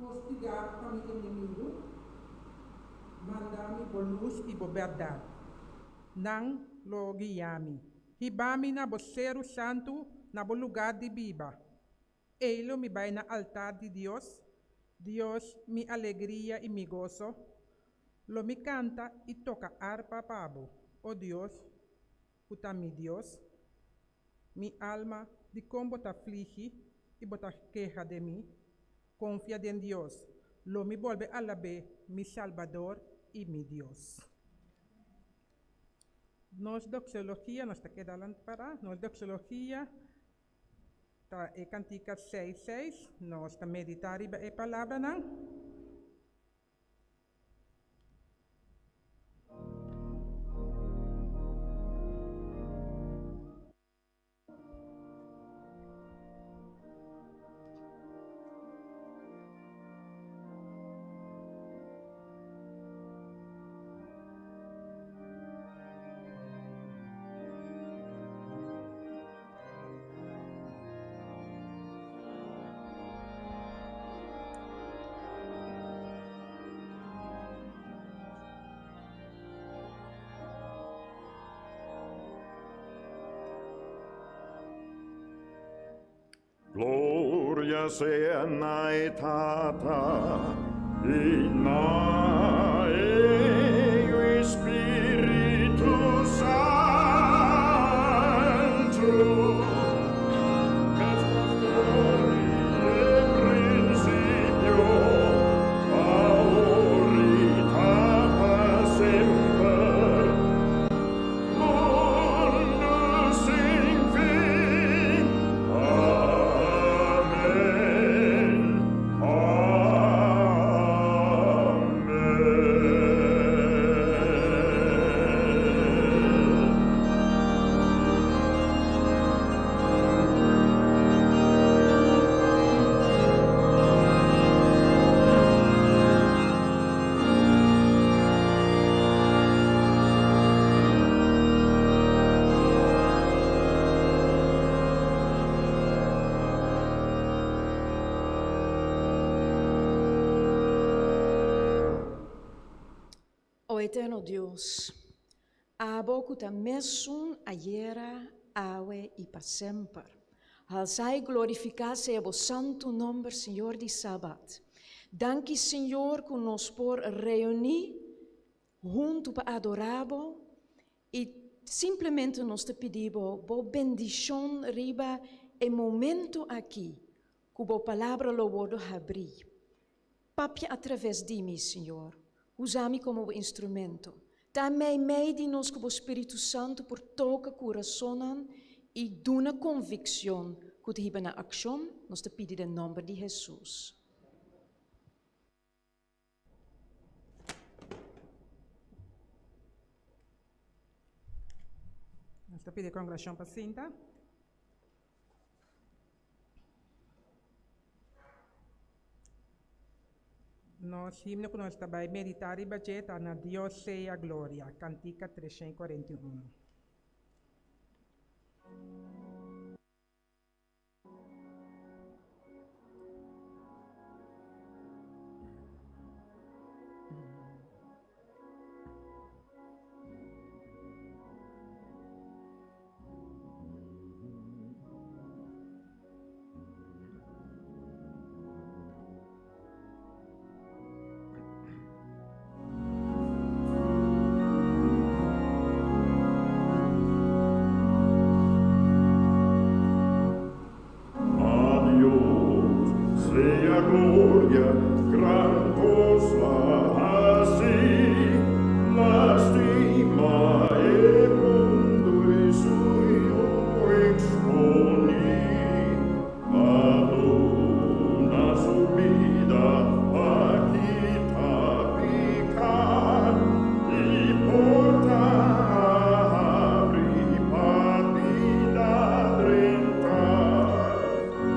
Hostigá pa mi enemigu, manda mi bo lus i bo bèrdat. Nan lo guia mi. Hiba mi na bo seru santu, na bo lugá di biba. Ei lo mi bai na altar di Dios, Dios, mi alegria i mi goso. Lo mi kanta i toka arpa pa bo, o Dios, ku ta mi Dios. Mi alma, dikon bo ta afligí i bo ta keha den mi? Konfia den Dios, lo mi bolbe alab'é, mi Salbador i mi Dios. Nos doxologia, nos ta keda lan pará, nos doxologia ta e kantika seis seis, nos ta meditá riba e palabranan. Gloria sea na e Tata, i na e Yu i Spiritu Santu. Meskos for di e prinsipio, awor i ta pa semper. Mundu sin fin. Amen. Amen. O Eterno Dios, Abo ku ta mesun ayera, awe i pa semper. Halsá i glorifiká sea bo santu nòmber, Señor di Sabat. Danki, Señor, ku nos por reuní huntu pa adorá bo i simplemente nos ta pidi bo bo bendishon riba e momento aki ku bo palabra lo wòrdu habrí. Papia atraves di mi, Señor. Usa mi komo bo instrumento. Ta meimei di nos ku bo Spiritu Santu por toka kurasonnan i duna konvikshon ku ta hiba na akshon, nos ta pidi den nòmber di Hesus. Nos ta pidi e kongregashon pa sinta. Nos himno ku nos ta bai meditá riba dje ta Na Dios sea Gloria, Kantika 341. A Dios sea gloria, gran cos a haci, lastima e mundo y su Hijo exponi, pa duna su bida pa kita pica y porta a habri pa bida drenta.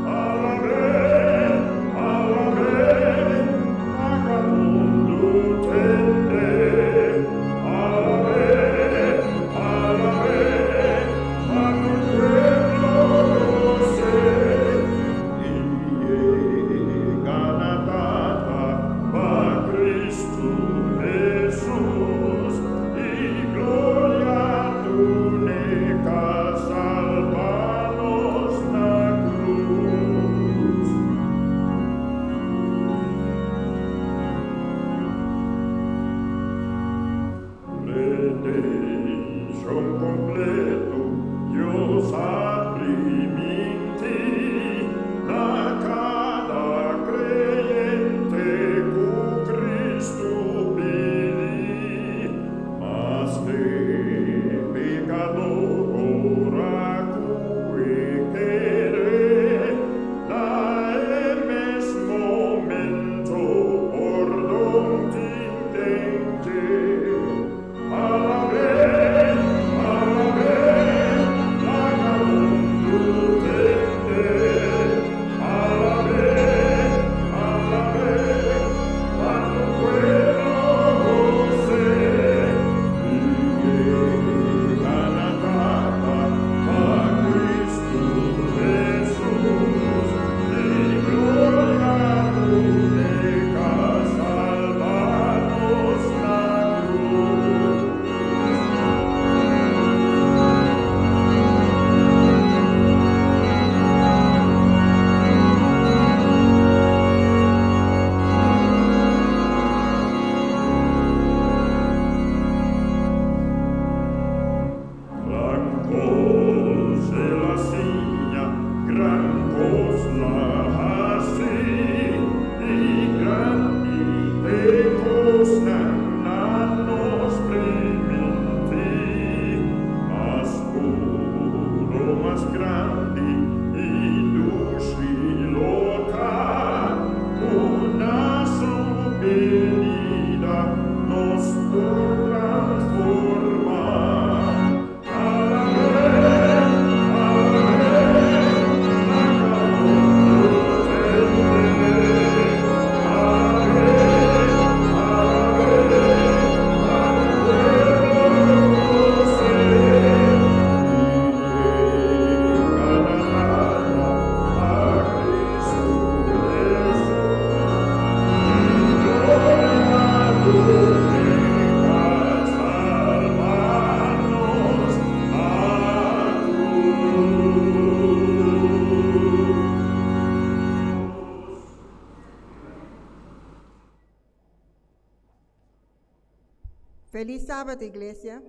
Alab'é, alab'é, laga mundu tende. Alab'é, alab'é, pa tur pueblo gos'é. I yega na Tata pa Cristo Hesus, i gloria dun'é k'a salba nos na cruz. Redenshon kompleto Dios a primintí na kada kreyente ku Kristu bini. Maske pekador ora ku e kere, na e mes momento pordon tin den dje. Alab'é, alab'é. Felis sabat iglesia.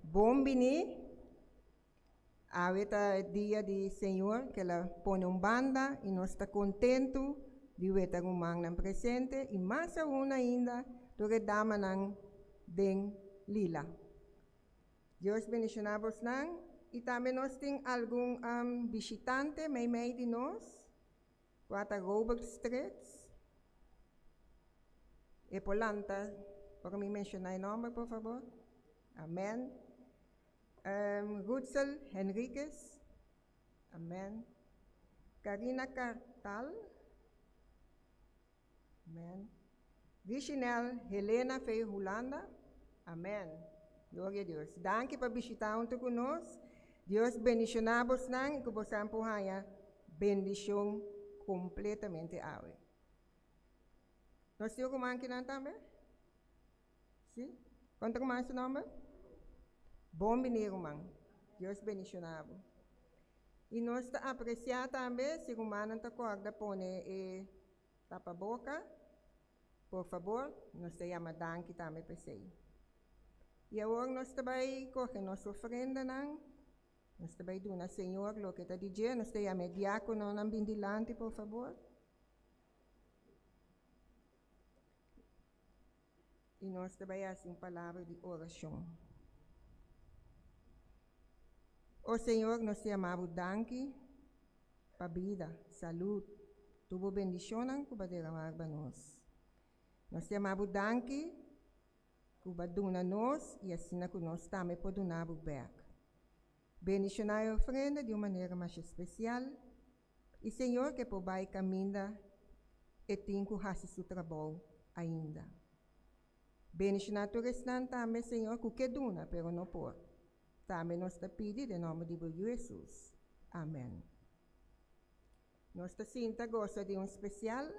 Bon bini. Awe ta dia di Señor ku el a pone un banda i nos ta kontentu di weta rumannan presente i mas aun ainda tur e damanan den lila. Dios bendishoná bosnan i tambe nos tin algun bishitante meimei di nos. Kua ta Robert Stritz? E por lanta ora mi menshoná e nòmber, por fabor? Amèn. Rutsel Henriquez. Amèn. Karina Kartal. Amèn. Richinel Helena Fe Hulanda. Amèn. Gloria a Dios. Danki pa bishitá huntu ku nos. Dios bendishoná bosnan i ku bosan por haña bendishon kompletamente awe. Nos tin un ruman kinan tambe? Sí? Kon ta ruman su nòmber? Bon bini ruman. Dios bendishoná bo. I nos ta apresiá tambe si rumannan ta kòrda pone e tapaboka. Por fabor, nos ta yama danki tambe p'esei. I awor nos ta bai kohe nos ofrendanan, nos ta bai duna Señor loke ta di dje. Nos ta yama e diákononan bin dilanti, por fabor. I nos ta bai hasi un palabra di orashon. O Señor, nos ta yama bo danki pa bida, salud, tur bo bendishonnan ku bo a derama riba nos. Nos ta yama bo danki ku bo a duna nos i asina ku nos tambe por duna bo bèk. Bendishoná e ofrenda di un manera masha spesial i Señor ke por bai kaminda e tin ku hasi su trabou ainda. Bendishoná tur esnan tambe, Señor, ku ke duna pero no por. Tambe nos ta pidi den nòmber di bo Yu Hesus. Amèn. Nos ta sinta gosa di un spesial.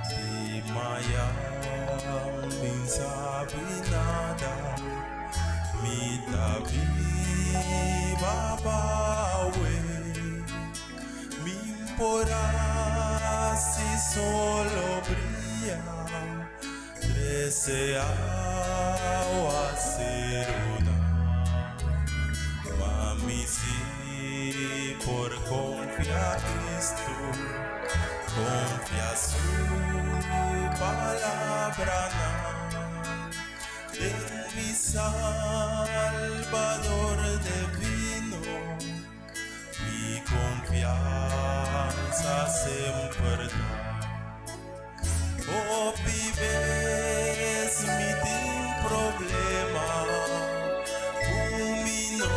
Di mayan min sabi nada Mi ta biba bawe Min por hasi solo bria Trese awaserunan Ma mi si por konfia Kristu Konfia su palabranan Den mi Salbador divino Mi konfiansa semper ta. Hopi bes mi tin problema ku mi no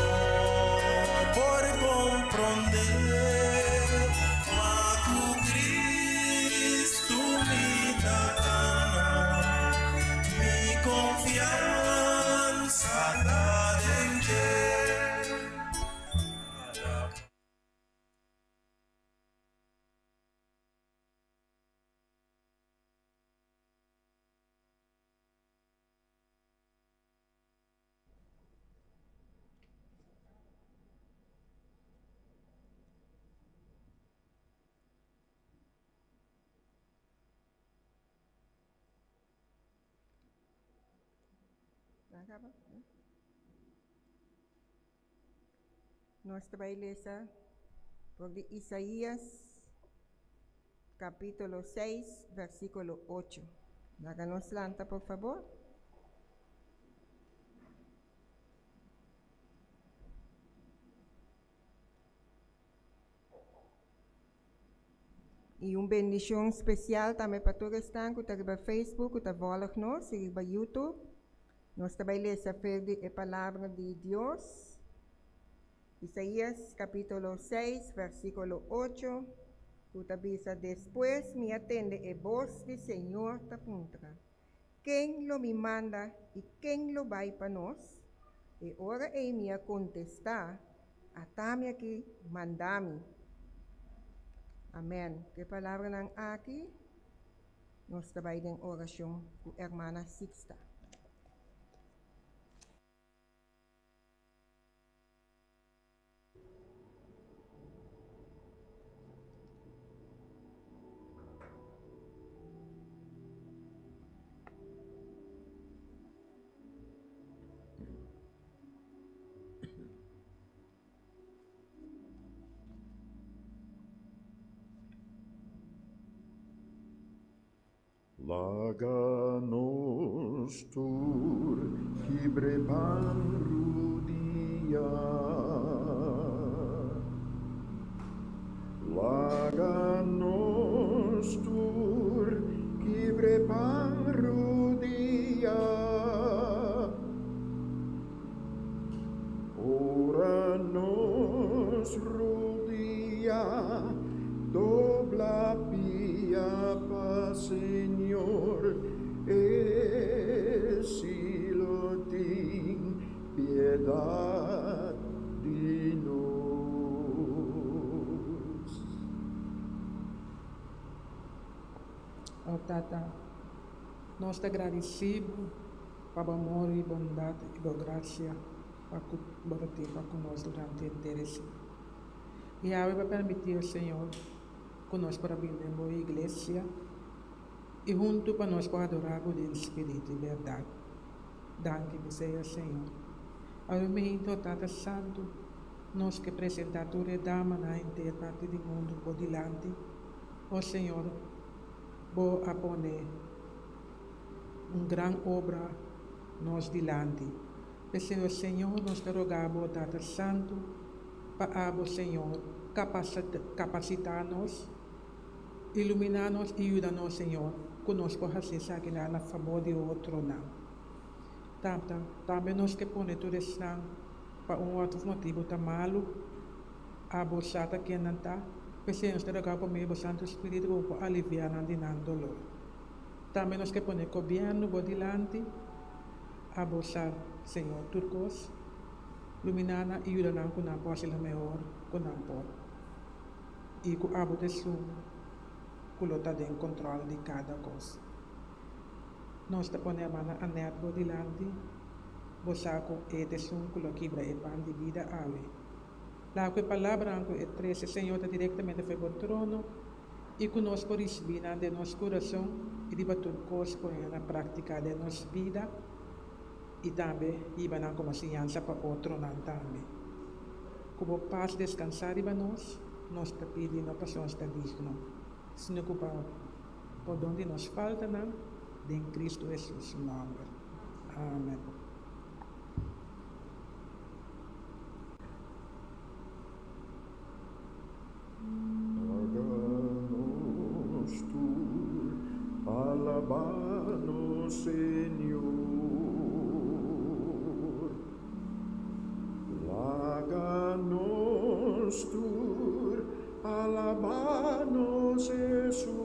por komprondé, ma ku Kristu mi ta gana, mi konfiansa ta den dje. Nos ta bai lesa for di Isaías capítulo 6, versículo 8. Laga nos lanta, por fabor. I un bendishon spesial tambe pa tur esnan ku ta riba Facebook, ku ta vòlg nos, i riba YouTube. Nos ta bai lesa fer di e Palabra di Dios, Isaías kapítulo seis, versíkulo ocho, ku ta bisa, Despues mi a tende e bos di Señor ta puntra, Ken lo mi manda i ken lo bai pa nos? E ora ei mi a kontestá, Ata mi aki, manda mi. Amèn. Ku e palabranan aki, nos ta bai den orashon ku Hermana Sixta. Laga nos tur kibr'e pan rudia. Laga nos tur kibr'e pan rudia. Ora nos rudia dobla pia pa Señor, e si lo tin piedad di nos. O Tata, nos ta gradisí Bo pa Bo amor i bondat i Bo grasia pa ku Bo ta tin pa ku nos durante henter e siman. I awe Bo a permití, o Señor, ku nos por a bini den Bo iglesia i huntu pa nos por adorá Bo den spiritu i bèrdat. Danki p'esei, o Señor. Awe meinta, o Tata Santu, nos ke presentá tur e damanan henter parti di mundu Bo dilanti. O Señor, Bo a pone un gran obra nos dilanti. P'esei, o Señor, nos ta roga Bo, Tata Santu, pa abo, Señor, kapasitá nos, iluminá nos i yuda nos, Señor, ku nos por hasi esakinan na fabor di otronan. Tata, tambe nos ke pone tur esnan pa un otro motibu ta malu, abo sa ta ken nan ta, p'esei nos ta roga Bo medio Bo Santu Spiritu pa Bo por aliviá nan di nan dolor. Tambe nos ke pone gobièrnu Bo dilanti, abo sa, Señor, tur kos. Luminá nan i yuda nan ku nan por hasi lo mehor ku nan por i ku abo ta esun ku lo ta den kontròl di kada kos. Nos ta pone hermana Annette bo dilanti, bo sa ku e ta esun ku lo kibra e pan di bida awe. Laga ku e palabranan ku e trese Señor ta direktamente for bo trono i ku nos por risibí nan den nos kurason i riba tur kos pone nan na práktika den nos bida i tambe hiba nan komo siñansa pa otronan tambe. Ku bo pas deskansá riba nos, nos ta pidi no pasobra nos ta digno, sino ku pa pordon di nos faltanan, den Kristu Hesus su nòmber. Amen. Laga nos tur alabá nos Señor. Laga nos tur alabá nos Hesus.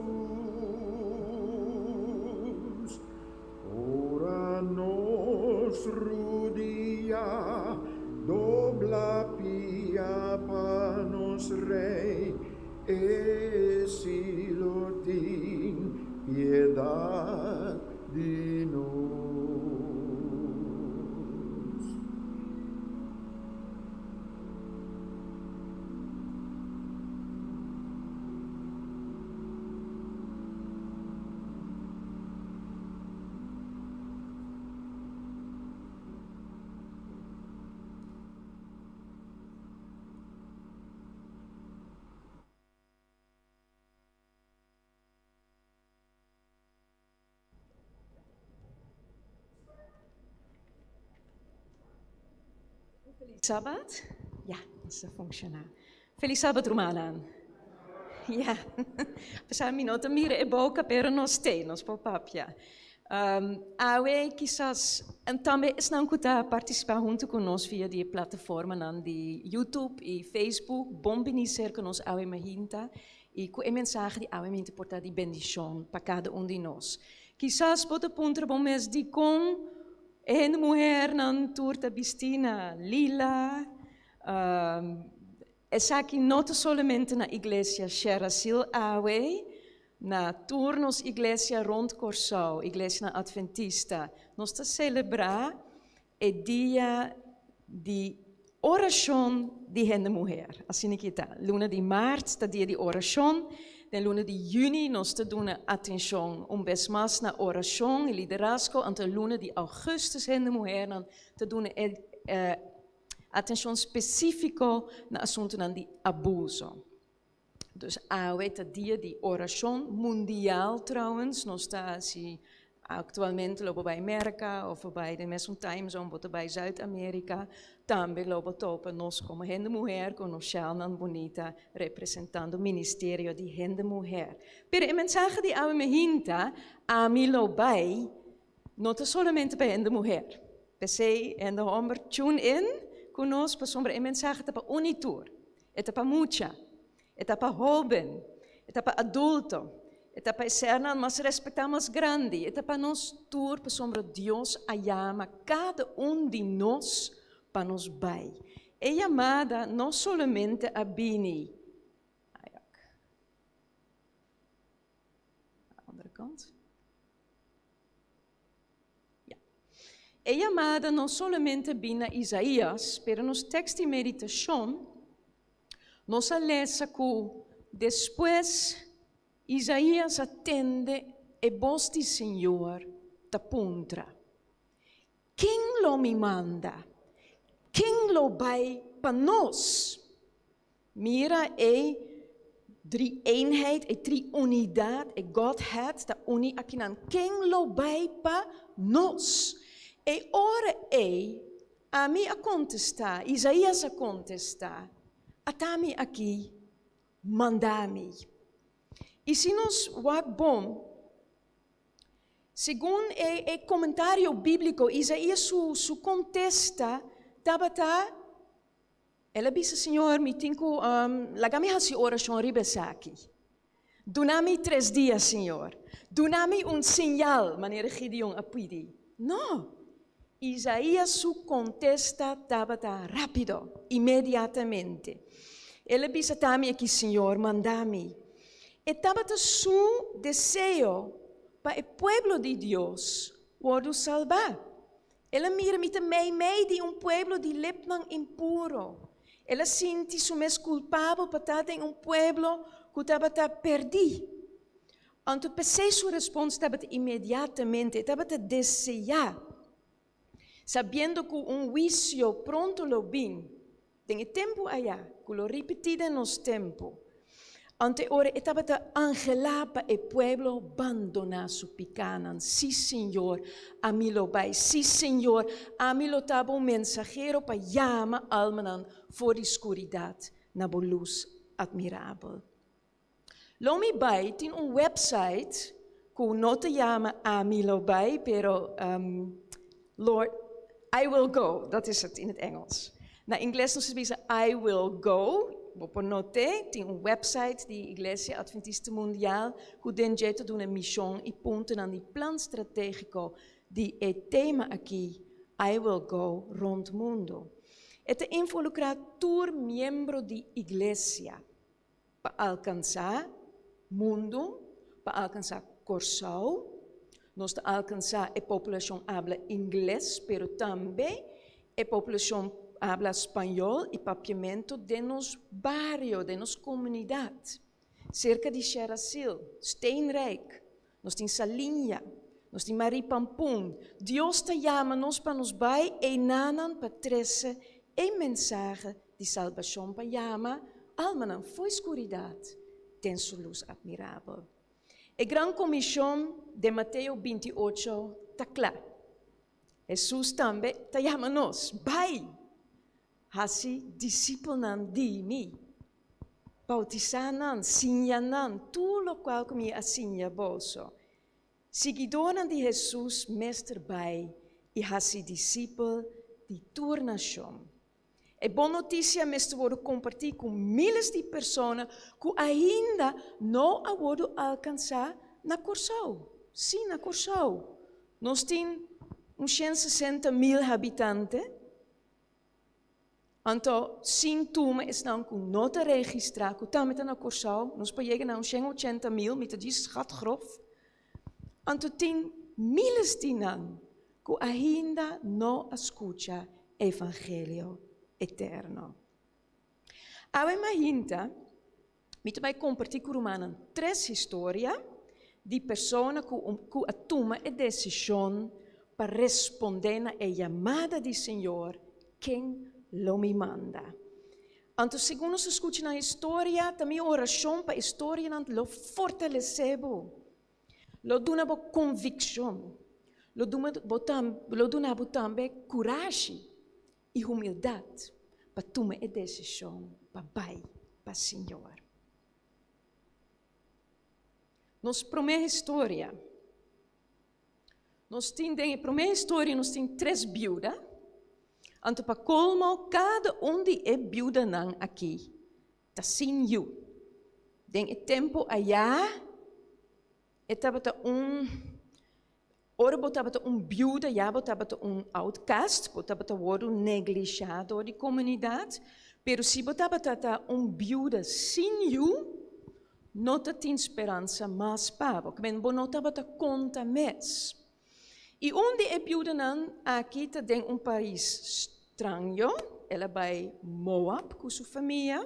Ora nos rudia dobla pia pa nos Rey, e si lo tin piedad di nos. Feliz Sabat. Ja, nos ta funciona. Feliz Sabat rumannan. Ja, apesar mi no ta mira e boca, pero nos te, nos por papia. Um, awe kisas, en tambe esnan ku ta participá hunto ku nos via di e plataformanan di YouTube i Facebook, bon bini serka nos awe mahinta i ku e mensahe di awe mahinta por ta di bendishon pa kada un di nos. Kisas bo ta puntra bo mes dikon e hende muhernan tur ta bisti na lila. Esaki no ta solamente na iglesia Sherasil awe, na tur nos iglesia rond Kòrsou, iglesianan Adventista, nos ta selebrá e dia di orashon di hende muher. Asina ki ta. Luna di mart ta dia di orashon, den luna di yüni nos ta duna atenshon un bes mas na orashon i liderazgo, anto luna di ougùstùs hende muhernan ta duna e Atenshon spesífiko na asuntunan di abuso. Dus awe ta dia di orashon mundial trouwens. Nos ta hasi aktualmente lo bo bai Merka òf bo bai den mesun time zone bo ta bai Zuid Amerika tambe lo bo topa nos komo hende muher ku nos shelnan bunita representando ministerio di hende muher. Pero e mensahe di awe mehinta ami lo bai No ta solamente pa hende muher. P'esei hende homber tune in ku nos pasobra e mensahe ta pa un i tur. E ta pa mucha, e ta pa hoben, e ta pa adulto, e ta pa e sernan mas respetá mas grandi, e ta pa nos tur pasobra Dios a yama kada un di nos pa nos bai. E yamada no solamente a bini. Andere kant. Ja. E yamada no solamente bin na Isaías, pero nos tekst di meditashon nos a lesa ku despues Isaías a tende e bos di Señor ta puntra, Ken lo mi manda? Ken lo bai pa nos? Mira e drie-eenheid, e tri-unidat, e Godhead ta uni akinan. Ken lo bai pa nos? E ora ei, ami a kontestá, Isaías a kontestá, Ata mi aki, manda mi. I si nos wak bon, segun e e komentario bíbliko, Isaías su su kontesta tabata, El a bisa, Señor, mi tin ku laga mi hasi orashon riba esaki. Duna mi tres dia, Señor. Duna mi un señal, manera Gideon a pidi. No! Isaías su kontesta tabata rápido, inmediatamente. El a bisa, Ta mi aki, Señor, manda mi. E tabata su deseo pa e pueblo di Dios wòrdu salbá. El a mira mi ta meimei di un pueblo di lepnan impuro. El a sinti su mes kulpabel pa ta den un pueblo ku tabata pèrdí. Anto p'esei su respons tabata inmediatamente, e tabata deseá, sabiendo ku un huisio pronto lo bin. Den e tempu ayá, ku lo ripití den nos tempu, anto e ora e tabata anhelá pa e pueblo bandoná su pikánan. Sí, Señor, ami lo bai. Sí, Señor, ami lo ta bo mensahero pa yama almanan for di skuridat na bo lus atmirabel. Lo mi bai tin un website ku no ta yama Ami lo bai, pero Lord, I will go, dat is het in het Engels. Na ingles nos ta bisa I will go, bo por not'é, tin un website di Iglesia Adventista Mundial ku den dje ta duna mishon i puntonan di plan stratégiko di e tema aki, I will go rond mundu. E ta involukrá tur miembro di iglesia. Pa alkansá mundu, pa alkansá Kòrsou, nos ta alkansá e populashon abla ingles, pero tambe e populashon abla spañol i papiamentu den nos bario, den nos komunidat. Serka di Sherasil, Steenrijk, nos tin Saliña, nos tin Marie Pampoen. Dios ta yama nos pa nos bai einanan pa trese e mensahe di salbashon pa yama almanan fo'i skuridat den su lus atmirabel. E gran komishon den Mateo 28 ta kla. Hesus tambe ta yama nos, Bai! Hasi disipelnan di mi. Bautisá nan, siña nan tur lokual ku mi a siña boso. Siguidónan di Hesus mester bai i hasi disipel di tur nashon. E bon notisia mester wòrdu kompartí ku míles di persona ku ainda no a wòrdu alkansá na Kòrsou. Sí, na Kòrsou. Nos tin un 160.000 habitante. Anto, sin tuma esnan ku no ta registrá, ku tambe ta na Kòrsou, nos por yega na un 180 mil, mi ta djis schat grof. Anto tin miles di nan ku ainda no a skucha evangelio eterno. Awe mainta mi ta bai kompartí ku rumannan tres historia di persona ku ku a tuma e desishon pa respondé na e yamada di Señor, Ken lo mi manda? Anto segun nos a skucha nan historia, ta mi orashon pa e storianan lo fortalesé bo, lo duna bo konvikshon, lo duna bo lo duna bo tambe kurashi i humildat pa tuma e desishon pa bai pa Señor. Nos promé historia. Nos tin den e promé historia nos tin tres biuda. Anto pa kolmo kada un di e biudanan aki ta sin yu. Den e tempu ayá e tabata un Ora bo tabata un biuda ya bo tabata un outcast, bo tabata wòrdu neglishá dor di komunidat, pero si bo tabata ta un biuda sin yu, no ta tin speransa mas pa bo, kimen bo no tabata konta mes. I un di e biudanan aki ta den un pais stranjo, el a bai Moab ku su famia,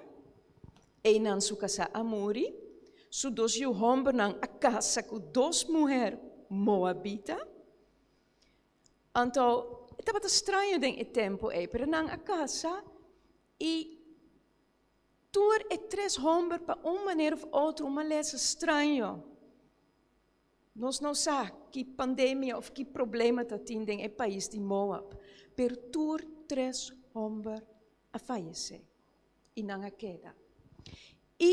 Einan su kasá a muri, su dos yu hòmbernan a kasa ku dos muher moabita. Anto, e tabata straño den e tempu ei, pero nan a kasa i tur e tres hòmber pa un manera òf otro un malesa straño. Nos no sa ki pandemia òf ki problema ta tin den e pais di Moab, pero tur tres hòmber a fayesé i nan a keda. I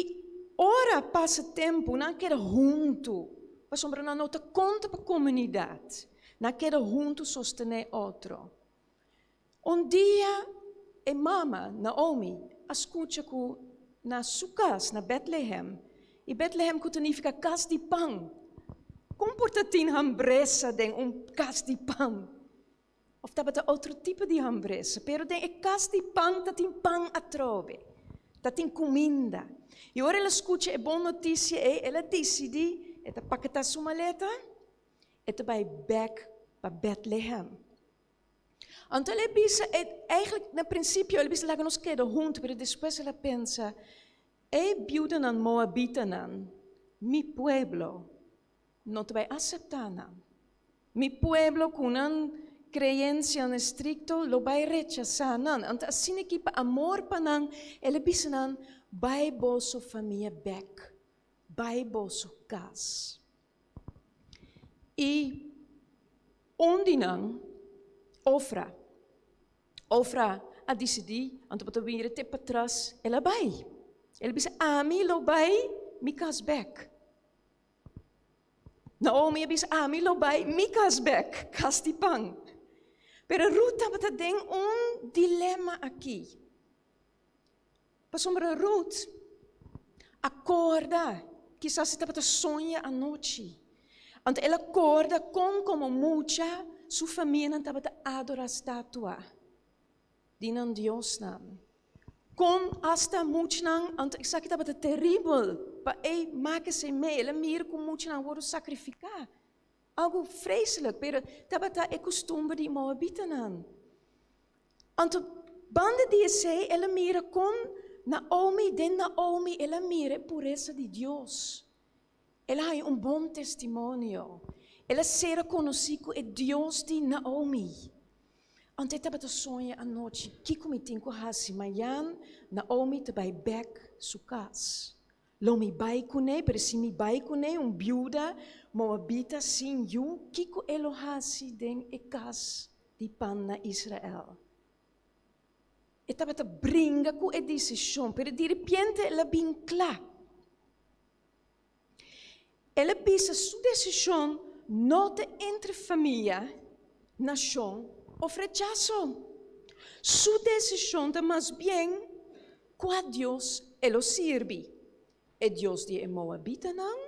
ora pasa tempu nan a keda huntu, pasobra nan no ta konta pa komunidat, nan a keda huntu sostené otro. Un dia e mama, Naomi, a skucha ku na su kas na Bètlehem, i Bètlehem ku ta nifiká kas di pan, kon por ta tin hambresa den un kas di pan? Òf tabata otro tipo di hambresa, pero den e kas di pan ta tin pan atrobe, ta tin kuminda. I ora el a skucha e bon notisia ei, el a disidí e ta paketá su maleta, e ta bai bèk pa Bètlehem. Anto el a bisa, e eigenlijk na prinsipio el a bisa laga nos keda huntu, pero despues el a pensa, e biudanan moabitanan, mi pueblo no ta bai aseptá nan. Mi pueblo ku nan kreensianan estrikto lo bai rechasá nan. Anto asina ki pa amor pa nan, el a bisa nan, bai boso famia bèk, bai boso kas. I un di nan, Ofra. Ofra a disidí, anto bo ta bira te patras, el a bai. El a bisa, Ami lo bai mi kas bèk. Naomi a bisa, Ami lo bai mi kas bèk, kas di pan. Pero Rut tabata den un dilema aki. Pasobra Rut a korda, kisas e tabata soña anochi. Anto el a korda kon komo mucha su famianan tabata adorá statua di nan diosnan. Kon asta muchanan, anto esaki tabata teribel pa e make esei mee, el a mira ku muchanan wòrdu sakrifiká. Algu vreselijk, pero tabata e kustumber di moabitanan. Anto banda di esei el a mira kon Naomi, den Naomi el a mira e puresa di Dios. El a haña un bon testimonio. El a sera konosí ku e Dios di Naomi. Anto e tabata soña anochi, kiko mi tin ku hasi mañan? Naomi ta bai bèk su kas. Lo mi bai kuné, pero si mi bai kuné, un biuda moabita sin yu, kiko e lo hasi den e kas di pan na Israel? E tabata bringa ku e desishon, pero diripiente el a bin kla. El a bisa su desishon no ta entre famia, nashon òf rechaso. Su desishon ta mas bien Kua dios e lo sirbi? E dios di e moabitanan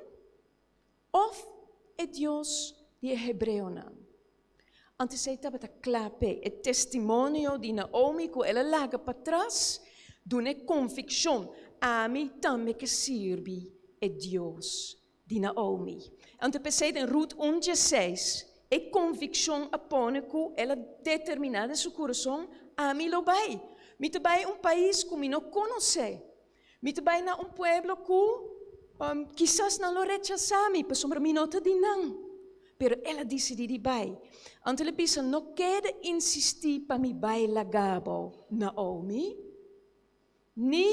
òf e dios di e hebreonan? Anto esei tabata kla p'e. E testimonio di Naomi ku el a laga patras duna e konvikshon, Ami tambe ke sirbi e Dios di Naomi. Anto p'esei den Rut un dieseis e konvikshon a pone ku el a determiná den su kurason, Ami lo bai. Mi ta bai un pais ku mi no konosé. Mi ta bai na un pueblo ku kisas nan lo rechasá mi pasobra mi no ta di nan. Pero el a disidí di bai. Anto el a bisa, No keda insistí pa mi bai laga bo, Naomi, ni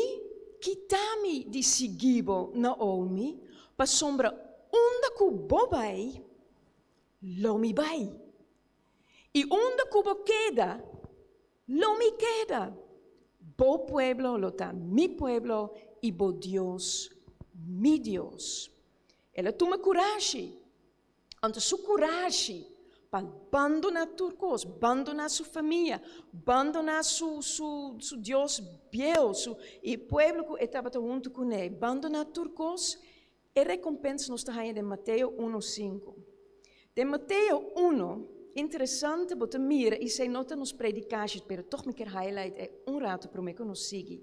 kita mi di sigui bo, Naomi, pasobra unda ku bo bai, lo mi bai. I unda ku bo keda, Lo mi keda. Bo pueblo lo ta mi pueblo i bo Dios mi Dios. El a tuma kurashi. Anto su kurashi pa bandoná tur kos, bandoná su famia, bandoná su su su Dios bieu, su e pueblo ku e tabata huntu kuné, bandoná tur kos, E rekompensa nos ta haña den Mateo uno sinku. Den Mateo uno, interesante bo ta mira, i esei no ta nos predikashi, pero tòg mi kier highlight e un ratu promé ku nos sigui.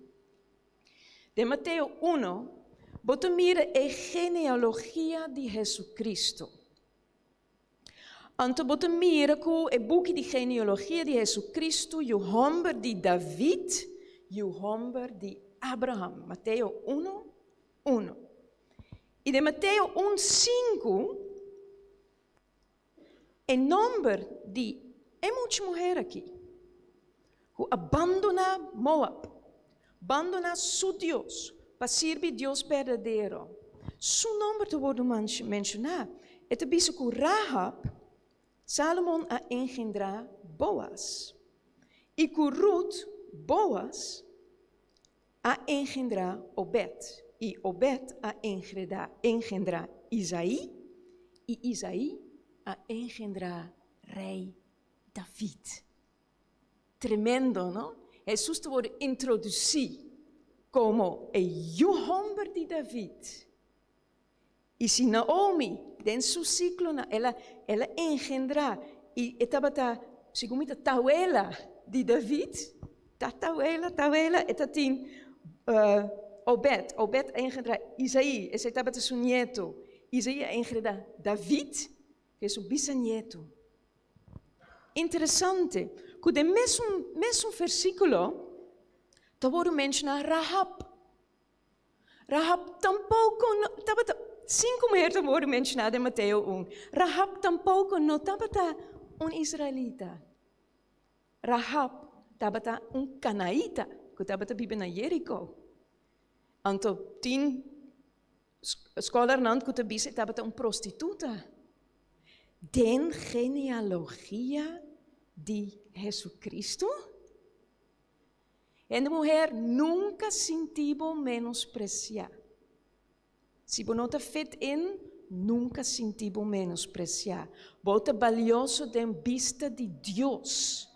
Den Mateo uno, bo ta mira e genealogia di Hesukristu. Anto bo ta mira ku e buki di genealogia di Hesukristu, yu hòmber di David, yu hòmber di Abraham. Mateo uno, uno. I den Mateo un, sinku, e nòmber di e mucha muher aki ku a bandoná Moab, bandoná su Dios pa sirbi Dios berdadero, su nòmber ta wòrdu menshoná. E ta bisa ku Rahab, Salomon a engendrá Boaz, i ku Rut, Boaz a engendrá Obed, i Obed a engendrá Isaí, i Isaí a engendrá Rei David. Tremendo, no? Hesus ta wòrdu introdusí komo e yu hòmber di David. I si Naomi, den su siklonan, el a, el a engendrá, i e tabata, segun mi ta tawela di David, tatawela, tawela, e ta tin Obed, Obed a engendrá Isaí, esei tabata su nieto, Isaí a engendrá David, ku e su bisanieto. Interesante ku den mesun mesun versíkulo ta wòrdu menshoná Rahab. Rahab tampoko no tabata, sinku muher ta wòrdu menshoná den Mateo un. Rahab tampoko no tabata un israelita. Rahab tabata un kanaita ku tabata biba na Jeriko. Anto tin Scholarnan ku ta bisa e tabata un prostituta. Den genealogia di Jesucristo? Hende muher nunka sinti bo menospresiá. Si bo no ta fit in, nunka sinti bo menospresiá. Bo ta balioso den bista di Dios.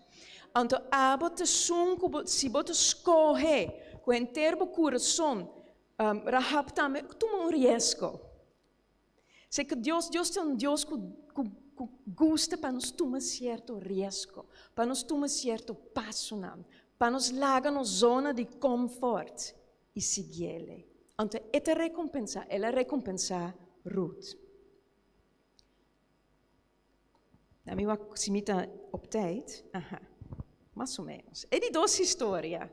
Anto abo ta esun ku bo, si bo ta skohe ku henter bo kurason Rahab tambe tuma un riesgo. Sé ku Dios, Dios ta un Dios ku, ku, ku gusta pa nos tuma sierto riesgo, pa nos tuma sierto pasonan, pa nos laga nos zona di comfort i siguiele. Anto e ta rekompensá, el a rekompensá Ruth. Na mi wak si mi ta op tijd. Aha, mas o menos. E di dos historia.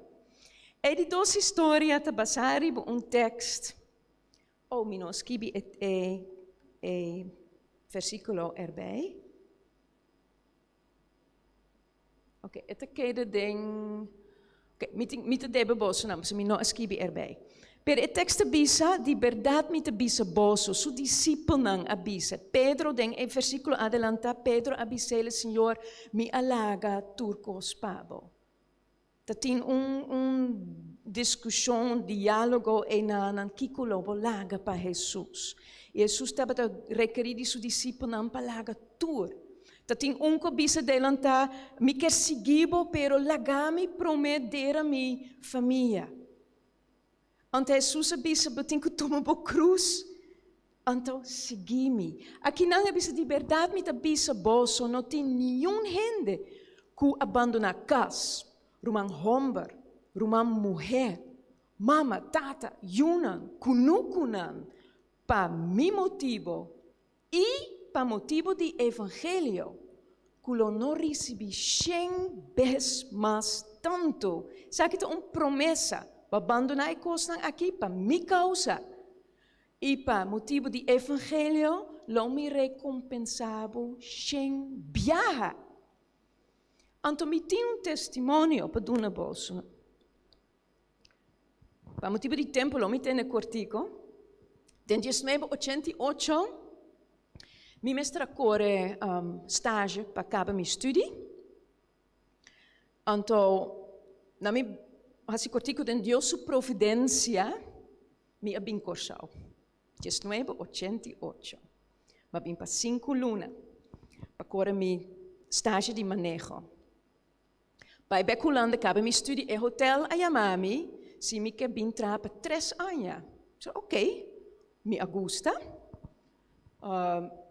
E di dos historia ta basá riba un tekst. Oh, mi no skibi e, e, e versíkulo erbij. Oké, e ta keda den. Oké, mi tin, mi ta debe boso nan, pasobra mi no a skibi erbij. Pero e tekst ta bisa, Di bèrdat mi ta bisa boso, su disipelnan a bisa. Pedro, den e versíkulo adelantá, Pedro a bis'el, Señor, mi a laga tur kos pa bo. Ta tin un un diskushon, diálogo einanan, kiko lo bo laga pa Hesus? I Hesus tabata rekerí di su disipelnan pa laga tur. Ta tin un ku bisa delantá, Mi kier sigui bo, pero laga mi promé dera mi famia. Anto Hesus a bisa, Bo tin ku tuma bo krus. Anto sigui mi. Akinan a bisa, Di bèrdat mi ta bisa boso, no tin niun hende ku a bandoná kas, ruman hòmber, ruman muhé, mama, tata, yunan, kunukunan, pa mi motibu i pa motibu di evangelio, ku lo no risibí shen bes mas tantu. Esaki ta un promesa, Bo a bandoná e kosnan akí pa mi kousa i pa motibu di evangelio lo mi rekompensá bo shen biaha. Anto mi tin un testimonio pa duna boso. Pa motibu di tempu lo mi tene kortiko. Den 1988 mi mester a kore um, stage pa kaba mi studi. Anto na mi hasi kortiko den Dios su providensia mi a bin Kòrsou. 1988. Mi a bin pa sinku luna pa kore mi stage di maneho. Bai bek Hulanda kaba mi studi e hotel a yama mi si mi ke bin traha pa tres aña. Mi sa ok, mi a gusta,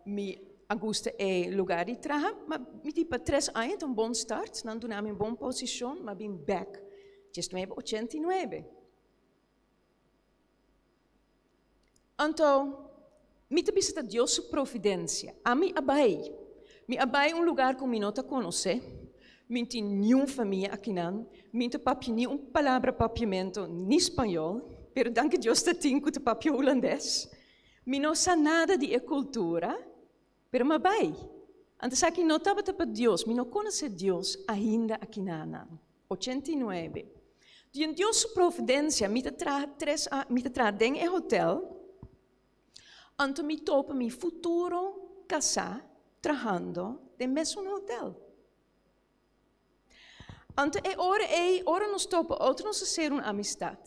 mi a gusta e lugar di traha, ma mi di pa tres aña ta un bon start, nan duna mi un bon posishon, mi a bin bek 1989. Anto, mi ta bisa ta Dios su providencia. Ami a bai. Mi a bai un lugar cu mi no ta conoce. Mi no tin niun famia akinan. Mi no ta papia ni un palabra papiamento ni spañol. Pero danki Dios ta tin cu ta papia hulandes. Mi no sa nada di e cultura, pero mi a bai. Anto esaki no tabata pa Dios. Mi no conoce Dios ainda akinanan. 89. Den Dios su providencia mi ta traha tres a mi ta traha den e hotel, anto mi topa mi futuro casá trahando den mesun hotel. Anto e ora ei, ora nos topa otro nos a ser un amistad.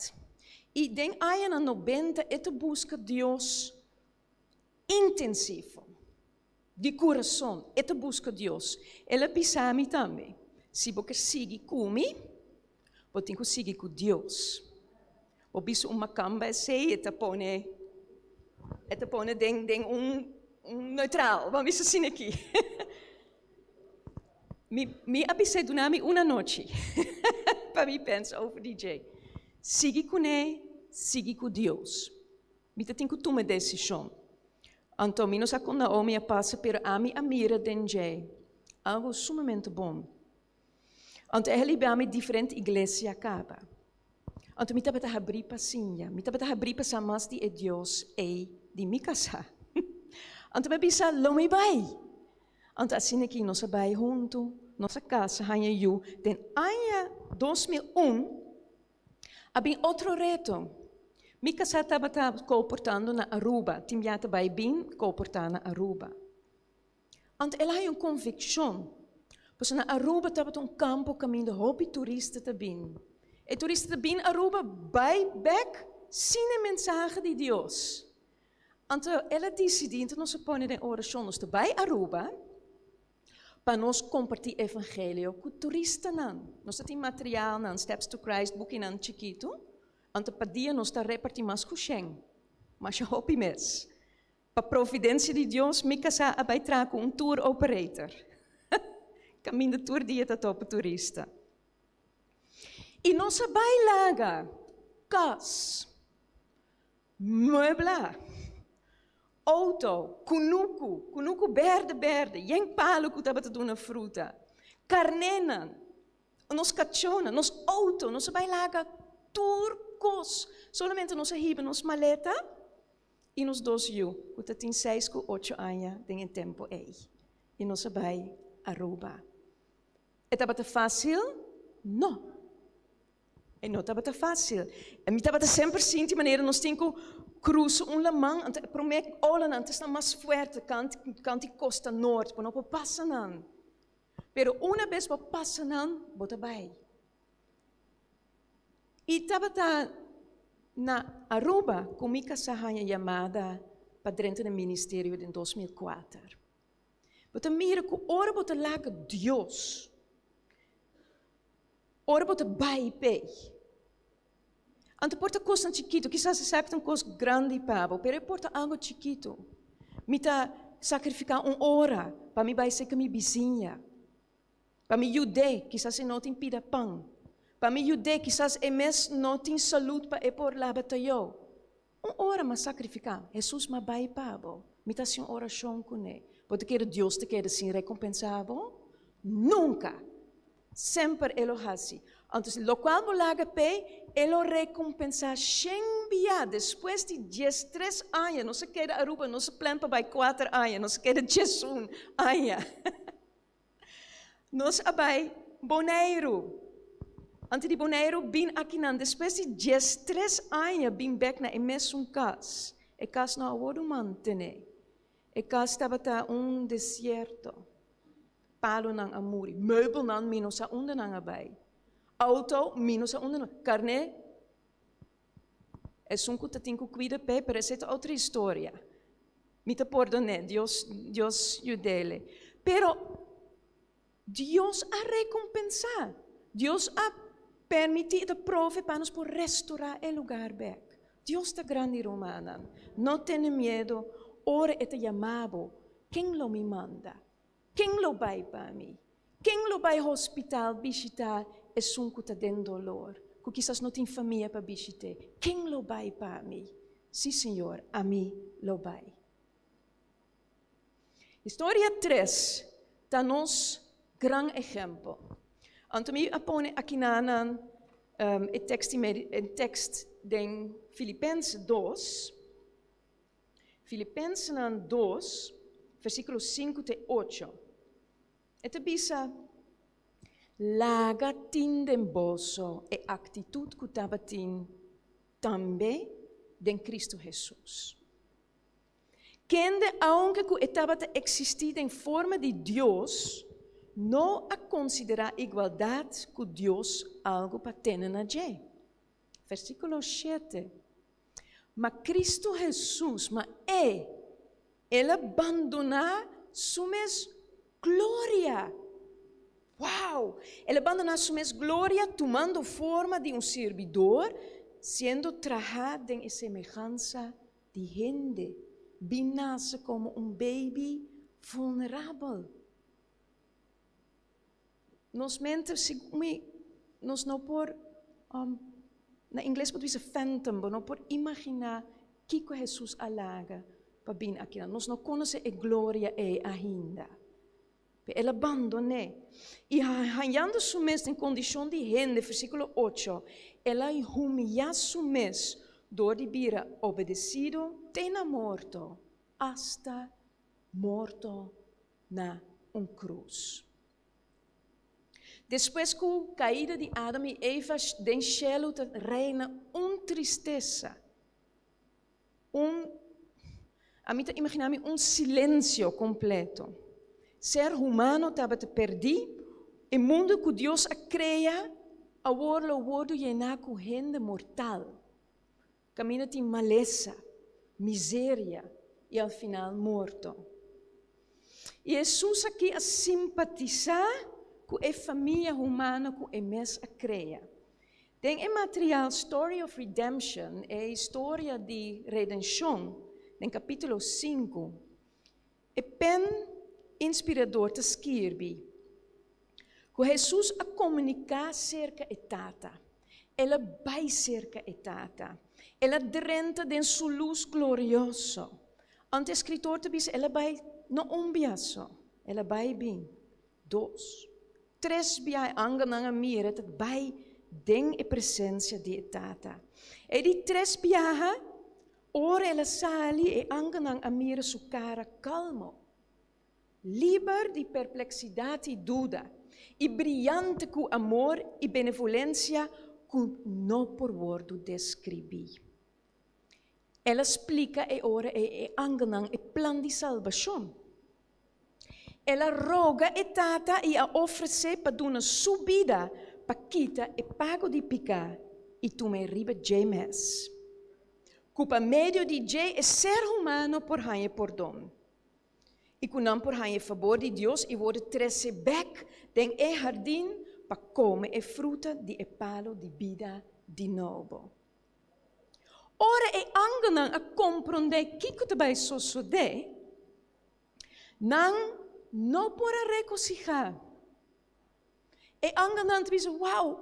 I den añanan nobenta e ta busca Dios intensivo. Di kurason, e ta buska Dios. El a bisa mi tambe, Si bo ke sigui ku mi, bo tin ku sigui ku Dios. Bo bisa un makamba esei, e ta pone, e ta pone den, den un, un neutral, bo bisa asina aki. Mi, mi a bis'é duna mi un anochi pa mi pensa over di dje. Sigui kuné, sigui ku Dios. Mi ta tin ku tuma e desishon. Anto mi no sa kon Naomi a pasa, pero ami a mira den dje algu sumamente bon. Anto e a libra mi diferente iglesia kaba. Anto mi tabata habrí pa siña, mi tabata habrí pa sa mas di e Dios ei di mi kasá. Anto mi a bisa, Lo mi bai! Anto asina ki nos a bai huntu, nos a kasa, haña yu. Den aña 2001, A bin otro reto. Mi kasá tabata koportando na Aruba, tin bia ta bai bin koportá na Aruba. Anto el a haña un konvikshon, pasobra na Aruba tabata un kampo kaminda hopi turista ta bin. E turista ta bin Aruba bai bèk sin e mensahe di Dios. Anto el a disidí, anto nos a pone den orashon, nos ta bai Aruba, Pa nos kompartí evangelio ku turistanan. Nos ta tin materialnan, Steps to Christ, bukinan chikitu, anto pa dia nos ta repartí mas ku shen, masha hopi mes. Pa providensia di Dios mi kasá a bai traha ku un tour operator, kaminda tur dia ta topa turista. I nos a bai laga kas. Muebla, outo, kunuku, kunuku berde berde, yen palu ku tabata duna fruta, karnénan, nos kachónan, nos outo, nos a bai laga tur kos. Solamente nos a hiba nos maleta i nos dos yu ku ta tin seis ku ocho aña den e tempu ei. I nos a bai Aruba. E tabata fásil? No. E no tabata fácil. Mi tabata semper sinti manera nos tin ku krusa un laman, anto e promé olanan ta esnan mas fuerte kant kant di kosta nort, bo no por pasa nan. Pero una bes bo pasa nan, bo ta bai. I tabata na Aruba ku mi kasá haña yamada pa drenta den ministerio den 2004. Bo ta mira ku ora bo ta laga Dios, ora bo ta bai p'ei. Anto por ta kosnan chikitu, kisas esaki ta un kos grandi pa bo, pero e por ta algu chikitu. Mi ta sakrifiká un ora pa mi bai serka mi bisiña, pa mi yud'é, kisas e no tin pida pan, pa mi yud'é, kisas e mes no tin salud pa e por laba tayó. Un ora m'a sakrifiká, Hesus m'a bai pa bo, mi ta hasi un orashon kuné. Bo ta kere Dios ta keda sin rekompensá bo? Nunka! Semper e lo hasi. Anto lokual bo laga p'e, e lo rekompensá shen bia. Despues di diestres aña, nos a keda Aruba, nos a plan pa bai kuater aña, nos a keda diesun aña. Nos a bai Boneiru. Anto di Boneiru bin akinan, despues di diestres aña bin bèk na e mesun kas. E kas no a wòrdu mantené. E kas tabata un desierto. Palonan a muri, meubelnan mi no sa unda nan a bai, auto mi no sa unda nan, karné esun ku ta tin ku kuida p'e, pero esei ta otro historia. Mi ta pordon'é, Dios, Dios yud'é. Pero Dios a rekompensá, Dios a permití i ta prove pa nos por restorá e lugar bèk. Dios ta grandi rumannan, no tene miedu ora e ta yama bo, ken lo mi manda? Ken lo bai pa mi? Ken lo bai hospital bishitá esun ku ta den dolor, ku kisas no tin famia pa bishit'é? Ken lo bai pa mi? Sí, Señor, ami lo bai. Historia tres ta nos gran ehèmpel. Anto mi a pone akinanan e tekst e tekst den Filipense dos. Filipensenan dos, versíkulo sinku te ocho. E ta bisa, Laga tin den boso e aktitut ku tabatin tambe den Kristu Hesus, kende aunke ku e tabata eksistí den forma di Dios, no a konsiderá igualdat ku Dios algu pa tene na dje. Versíkulo shete, Ma Cristo Hesus, ma E, El a bandoná Su mes gloria. Wow! El a bandoná Su mes gloria tumando forma di un sirbidor, siendo trahá den e semehansa di hende, bin nase komo un baby vulnerabel. Nos mente, mi, nos no por, na ingles bo ta bisa phantom, bo no por imaginá kiko Hesus a laga pa bini akinan. Nos no konosé e gloria ei ainda. Pero el a bandon'é. I hañando su mes den kondishon di hende, versíkulo ocho, el a humiyá su mes dor di bira obedesido te na morto, asta morto na un krus. Despues ku kaida di Adam i Eva den shelu ta reina un tristesa, un, ami ta imaginá mi un silensio kompleto. Ser humano tabata perdí, e mundu ku Dios a krea awor lo wòrdu yená ku hende mortal. Kaminda tin malesa, miseria i al final morto. I Hesus aki a simpatisá ku e famia humano ku e mes a krea. Den e material Story of Redemption, e historia di redenshon, den kapítulo sinku, e pen inspirador ta skirbi ku Hesus a komuniká serka e Tata. El a bai serka e Tata. El a drenta den su lus glorioso. Anto e skritor ta bisa el a bai no un bia so, el a bai bin dos, tres bia e angelnan a mira ta bai den e presensia di e Tata. E di tres biaha, ora el a sali e angelnan a mira su kara kalmo. Liber di perpleksidat i duda, i briante ku amor i benevolensia ku no por wòrdu deskribí. El a splika e ora ei e angelnan e plan di salbashon. El a roga e Tata i a ofresé pa duna su bida pa kita e pago di piká i tum'é riba dje mes, ku pa medio di dje e ser humano por haña pordon. I ku nan por haña e fabor di Dios i wòrdu trese bèk den e hardin pa kome e fruta di e palu di bida di nobo. Ora e angelnan a komprondé kiko ta bai sosodé, nan no por a regosihá. E angelnan ta bisa, Wow,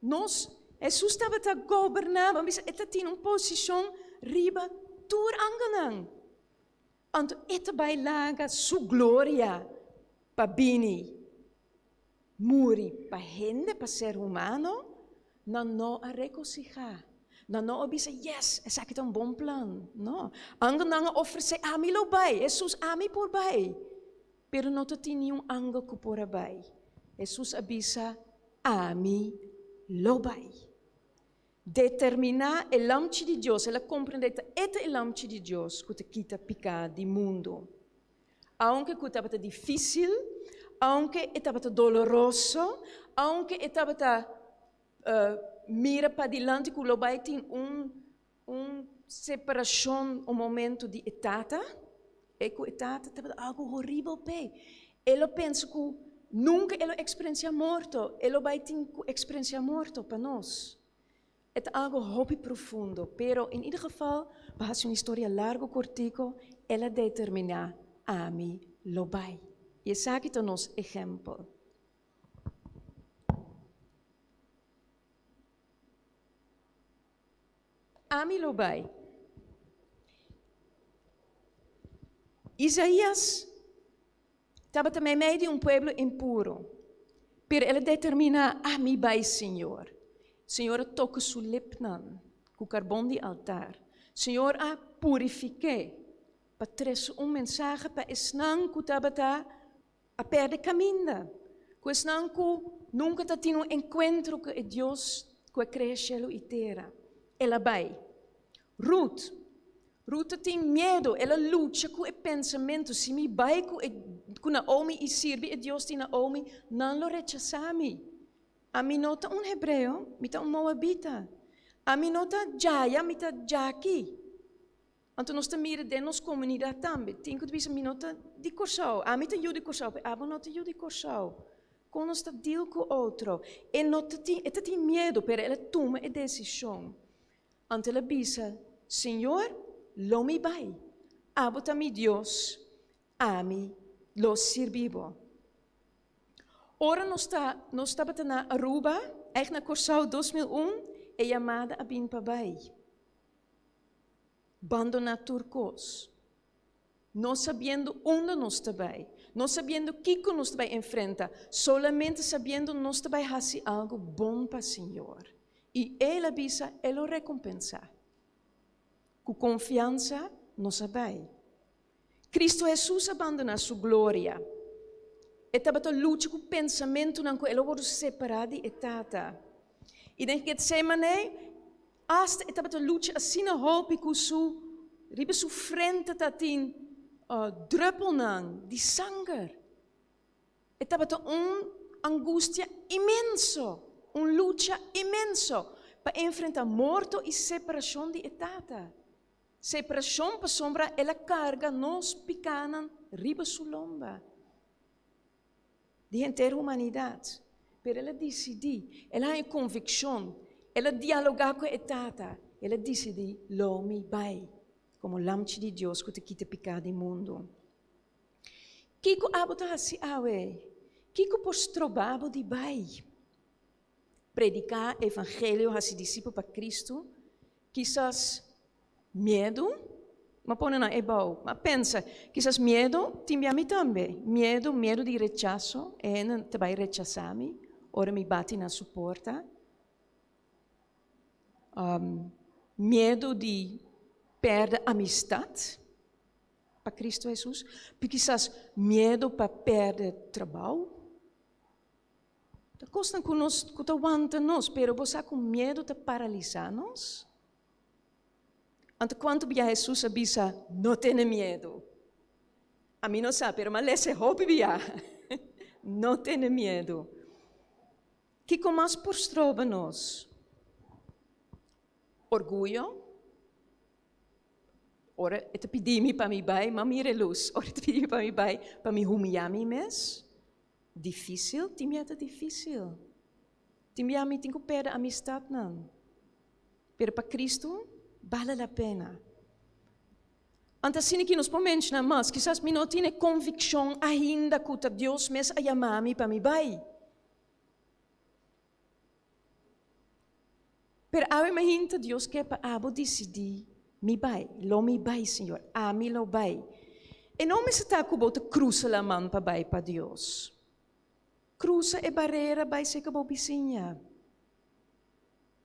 nos, Hesus tabata goberná, bo a bisa, e ta tin un posishon riba tur angelnan. Anto e ta bai laga su gloria pa bini muri pa hende, pa ser humano? Nan no a regosihá. Nan no a bisa, Yes, esaki ta un bon plan. No. Angelnan a ofresé, Ami lo bai. Hesus, ami por bai. Pero no ta tin niun angel ku por a bai. Hesus a bisa, Ami lo bai. Determiná e Lamchi di Dios, el a komprendé ta e ta e Lamchi di Dios ku ta kita piká di mundu. Aunke ku tabata difísil, aunke e tabata doloroso, aunke e tabata mira padilanti ku lo bai tin un un separashon, un momento di e tata, e ku e tata tabata algu horibel p'e. E lo pensa ku nunka e lo eksperensiá morto, e lo bai tin ku eksperensiá morto pa nos. E ta algu hopi profundo, pero in ieder geval, pa hasi un historia largu kortiko, el a determiná, Ami lo bai. I esaki ta nos ehèmpel. Ami lo bai. Isaías tabata meimei di un pueblo impuro, pero el a determiná, Ami bai, Señor. Señor a toka su lipnan ku karbon di altar. Señor a purifik'é pa trese un mensahe pa esnan ku tabata a perde kaminda, ku esnan ku nunka ta tin un enkuentro ku e Dios ku a krea shelu i tera. El a bai. Ruth. Ruth ta tin miedu, el a lucha ku e pensamentu, si mi bai ku e ku Naomi i sirbi e Dios di Naomi, nan lo rechasá mi. Ami no ta un hebreo, mi ta un moabita. Ami no ta djaya, mi ta djaki. Anto nos ta mira den nos komunidat tambe, tin ku ta bisa mi no ta di Kòrsou, ami ta yu di Kòrsou, pero abo no ta yu di Kòrsou. Kon nos ta deal ku otro? E no ta tin, e ta tin miedu, pero el a tuma e desishon. Anto el a bisa, Señor, lo mi bai. Abo ta mi Dios, ami lo sirbi bo. Ora nos ta, nos tabata na Aruba, ègt na Kòrsou 2001, e yamada a bin pa bai. Bandoná tur kos, no sabiendo unda nos ta bai, no sabiendo kiko nos ta bai enfrenta, solamente sabiendo nos ta bai hasi algu bon pa Señor. I El a bisa E lo rekompensá. Ku konfiansa nos a bai. Kristu Hesus a bandoná Su gloria. E tabata lucha ku pensamentunan ku El a wòrdu separá di e Tata. I den Getsémane, asta e tabata lucha asina hopi ku su riba su frente ta tin drùpelnan di sanger. E tabata un angustia inmenso, un lucha inmenso pa enfrentá morto i separashon di e Tata. Separashon pasobra el a karga nos pikánan riba su lomba. Di henter humanidat. Pero el a disidí, el a haña konvikshon, el a dialogá ku e Tata, el a disidí, Lo mi bai komo Lamchi di Dios ku ta kita piká di mundu. Kiko abo ta hasi awe? Kiko por stroba bo di bai? Prediká evangelio, hasi disipel pa Kristu? Kisas miedu? M'a pone nan ebou. M'a pensa, kisas miedu tin bia mi tambe. Miedu, miedu di rechaso, e hende ta bai rechasá mi ora mi bati na su porta. Miedu di pèrdè amistat pa Kristu Hesus. Kisas miedu pa pèrdè trabou. Ta kosnan ku nos ku ta wanta nos, pero bo sa ku miedu ta paralisá nos? Anto kuantu bia Hesus a bisa, No tene miedu? Ami no sa, pero m'a lesa e hopi bia. No tene miedu. Kiko mas por stroba nos? Orguyo? Ora e ta pidi mi pa mi bai, m'a mira e lus. Ora e ta pidi mi pa mi bai, pa mi humiyá mi mes. Difísil? Tin bia ta difísil. Tin bia mi tin ku pèrdè amistatnan. Pero pa Kristu, Bale la pena. Anto asina ki nos por menshoná mas, kisas mi no tin e konvikshon ainda ku ta Dios mes a yama mi pa mi bai. Pero awe mainta Dios ke pa abo disidí, Mi bai, lo mi bai, Señor, ami lo bai. E no mester ta ku bo ta krusa laman pa bai pa Dios. Krusa e barera bai serka bo bisiña.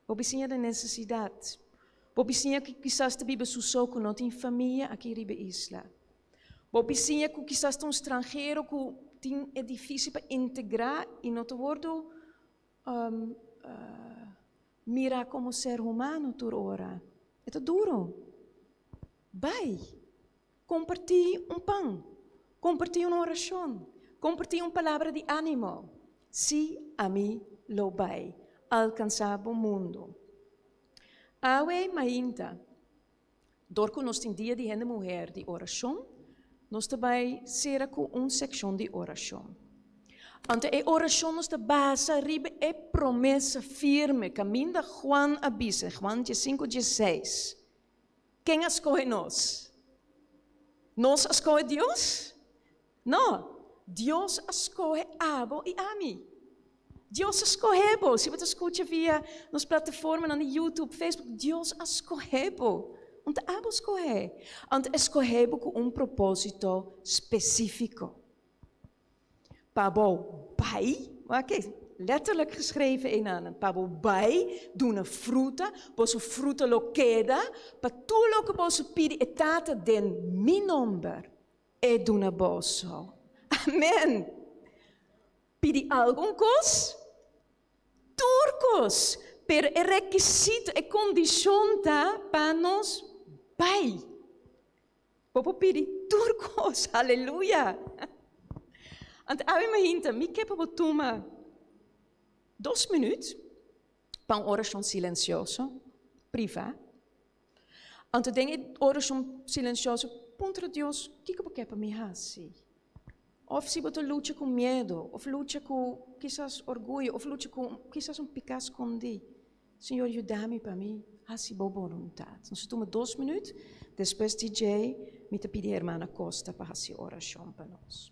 Bo bisiña den nesesidat. Bo bisiña ku kisas ta biba su so ku no tin famia aki riba e isla. Bo bisiña ku kisas ta un stranhero ku tin e difísil pa integrá i no ta wòrdu mirá komo ser humano tur ora. E ta duru. Bai, kompartí un pan, kompartí un orashon, kompartí un palabra di ánimo. Sí, ami lo bai alkansá bo mundu. Awe mainta, dor ku nos tin Dia di Hende Muher di Orashon, nos ta bai sera ku un sekshon di orashon. Anto e orashon nos ta basa riba e promesa firme kaminda Juan a bisa, Juan diesinku diesseis, Ken a skohe nos? Nos a skohe Dios? No, Dios a skohe abo i ami. Dios a skohe bo. Si bo ta skucha via nos plataformanan di YouTube, Facebook, Dios a skohe bo. Un ta abo skohe. Anto e skohe bo ku un propósito spesífiko. Pa bo bai, wak e letterlijk geschreven einan, pa bo bai duna fruta, boso fruta lo keda, pa tur loke boso pidi e Tata den mi nomber, E duna boso. Amen! Pidi algun kos? Tur kos! Pero e rekisito, e kondishon ta pa nos bai. Bo por pidi tur kos. Aleluya! Anto awe mainta mi ke pa bo tuma dos minüt pa un orashon silensioso, privá. Anto den e orashon silensioso, puntra Dios, Kiko bo ke pa mi hasi? Òf si bo ta lucha ku miedu, òf lucha ku kisas orguyo, òf lucha ku kisas un piká skondí, Señor, yuda mi pa mi hasi bo boluntat. Nos ta tuma dos minüt, despues di djei mi ta pidi Hermana Costa pa hasi orashon pa nos.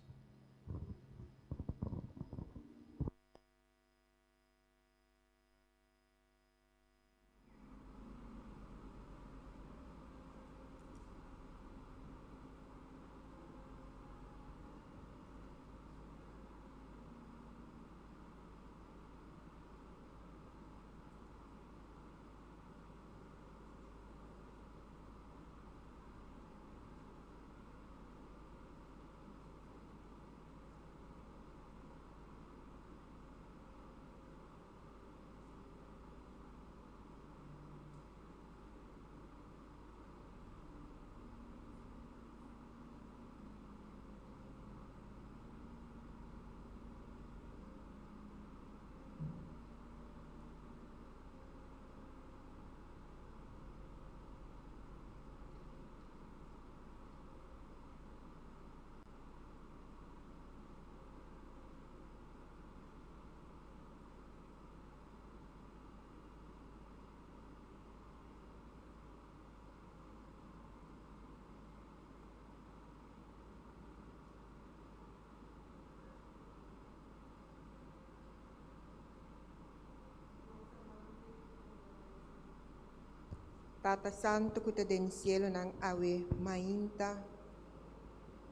Tata Santu ku ta den sielunan awe mainta.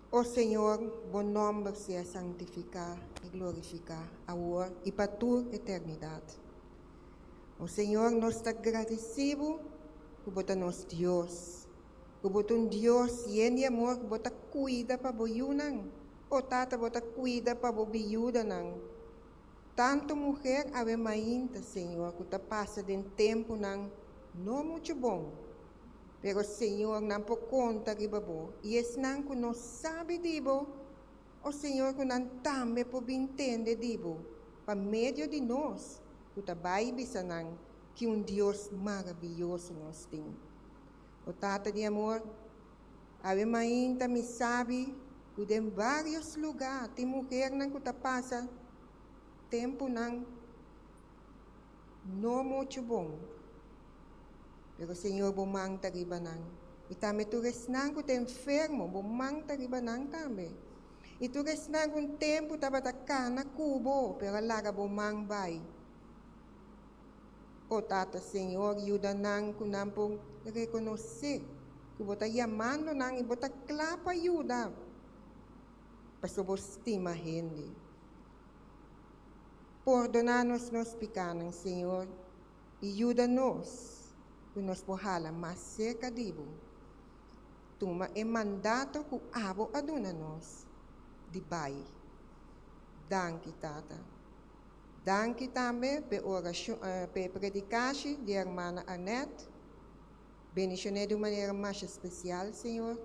O Señor, bo nòmber sea santifiká i glorifiká awor i pa tur eternidat. O Señor, nos ta gradisí bo ku bo ta nos Dios, ku bo ta un Dios yen di amor, ku bo ta kuida pa bo yunan. O Tata, bo ta kuida pa bo biyudanan. Tantu muher awe mainta, Señor, ku ta pasa den tempunan no muchu bon. Pero Señor, nan por konta riba bo, i esnan ku no sabi di bo, o Señor, ku nan tambe por bin tende di bo pa medio di nos ku ta bai bisa nan ki un Dios maraviyoso nos tin. O Tata di amor, awe mainta mi sabi ku den vários lugá tin muhernan ku ta pasa tempunan no muchu bon. Pero Señor, bo man ta riba nan. I tambe tur esnan ku ta enfermo, bo man ta riba nan tambe. I tur esnan ku un tempu tabata kana ku bo, pero a laga bo man bai. O Tata Señor, yuda nan ku nan por rekonosé ku bo ta yamando nan i bo ta kla pa yuda, pasobra bo stima hende. Pordoná nos nos pikánan, Señor, i yuda nos ku nos por hala mas serka di bo. Tuma e mandato ku abo a duna nos di bai. Danki, Tata. Danki tambe p'e orashon, p'e predikashi di hermana Annette. Bendishon'é di un manera masha spesial, Señor,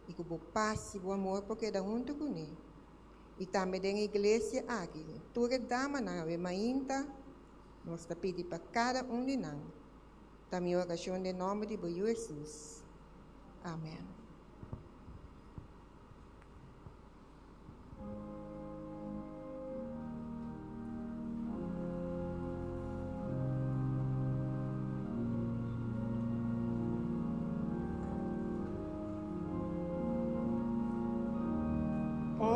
i ku bo pas i bo amor por keda huntu kuné. I tambe den e iglesia aki, tur e damanan awe mainta, nos ta pidi pa kada un di nan. Ta mi orashon den nòmber di bo Yu Hesus. Amen. Amen.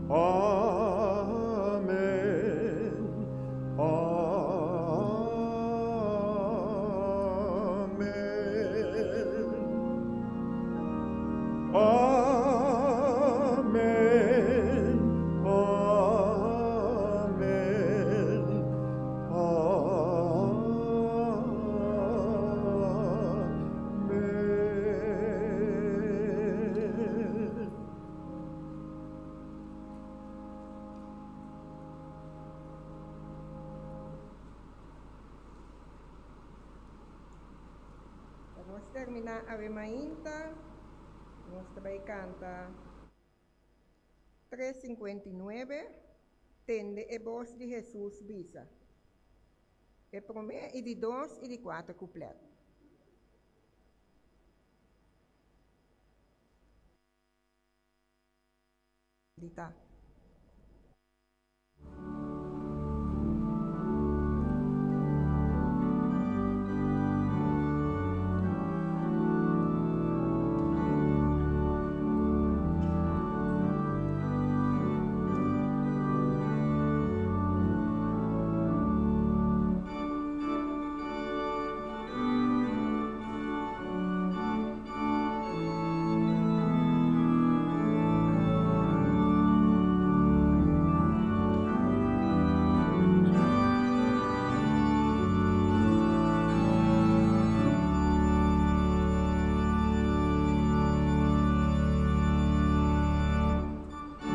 Amen. Amen. Amen. Amen. Amen. Pa nos terminá awe mainta, nos ta bai kanta 359, Tende e bos di Hesus bisa. E promé i di dos i di kuater kuplèt. Di ta.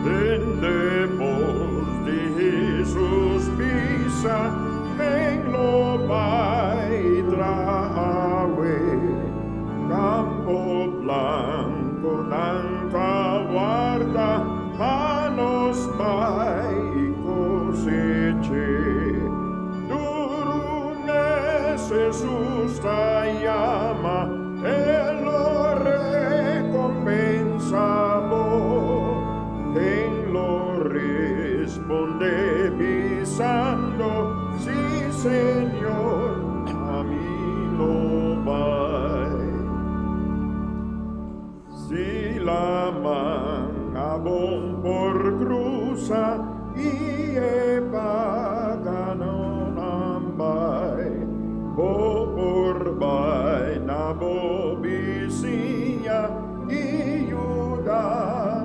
Tende bos di Hesus bisa, Ken lo bai traha awe? Campo blanconan ta warda pa nos bai cosech'é. Duru mes Hesus ta yama, E lo recompensa bo. Ken lo responde bisando, Si, Señor, ami lo bai. Si laman abon por crusa i e paganonan bai, bo por bai na bo bisiña i yuda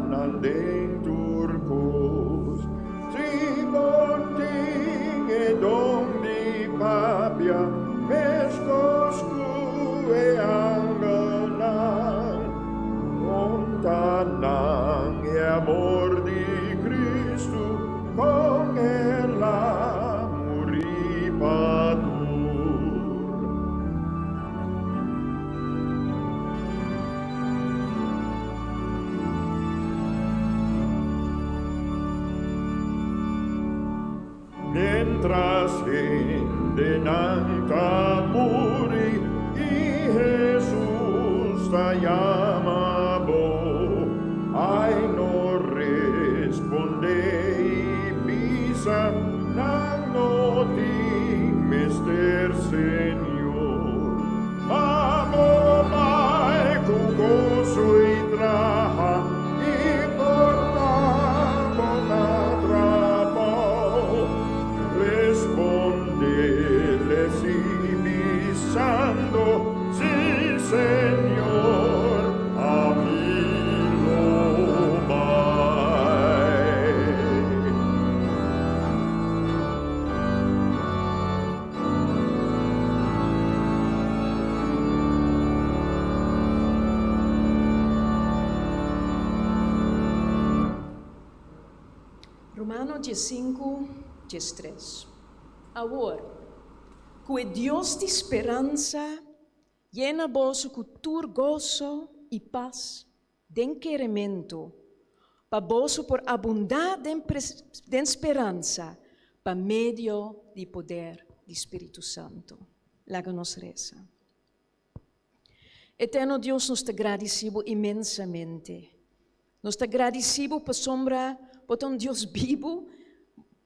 nan den tur cos. Si bo tin e don di papia, mescos cu e angelnan, conta nan e amor di Cristo con el a muri pa tur. Mientras hendenan ta muri i Hesus ta yama bo, ai no responde i bisa nan no tin mester. Romano 15, 13. Awor, ku e Dios di speransa yena boso ku tur goso i pas den kerementu, pa boso por abundá den den speransa pa medio di poder di Spiritu Santu. Laga nos resa. Eterno Dios, nos ta gradisí Bo inmensamente. Nos ta gradisí Bo pasobra Bo ta un Dios bibu,